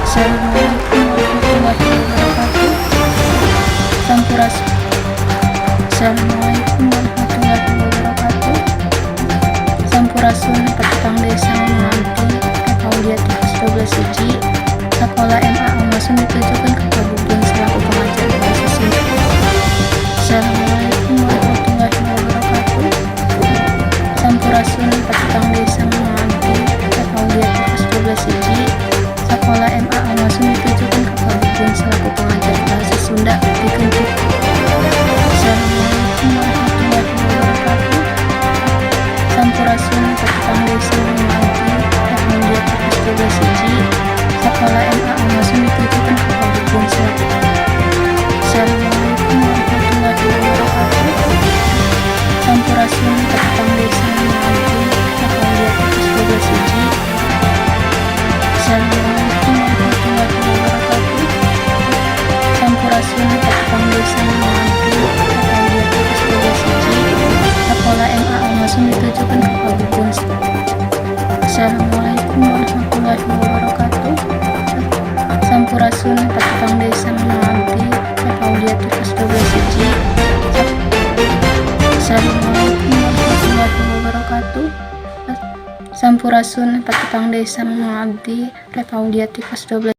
Assalamualaikum warahmatullahi wabarakatuh. Sampurasun. Assalamualaikum warahmatullahi wabarakatuh. Sampurasun, patepang deui sareng Abdi, Eva kelas 12 hiji Sekolah MA Almasun, ditujukan ke Pak Bubun selaku pengajar bahasa Sunda. Assalamualaikum warahmatullahi wabarakatuh. Sampurasun, patepang deui sareng Abdi, Eva kelas 12 hiji Sekolah MA Almasun, ditujukan ke Pak Bubun selaku pengajar bahasa Sunda. Pikeun Assalamualaikum warahmatullahi wabarakatuh. Sampurasun, patepang deui sareng Abdi, Eva kelas 12 hiji Sekolah MA Almasun, ditujukan ke Pak Bubun selaku Assalamualaikum warahmatullahi wabarakatuh. Sampurasun, patepang deui sareng Abdi, Eva kelas 12 hiji Assalamualaikum warahmatullahi wabarakatuh. Sampurasun, patepang deui sareng Abdi, Eva kelas 12 hiji Sekolah MA Almasun, ditujukan ke Pak Bubun. Assalamualaikum warahmatullahi wabarakatuh. Sampurasun, patepang deui sareng Abdi, Eva kelas 12 hiji Assalamualaikum warahmatullahi wabarakatuh. Sampurasun, patepang deui sareng Abdi, Eva kelas 12.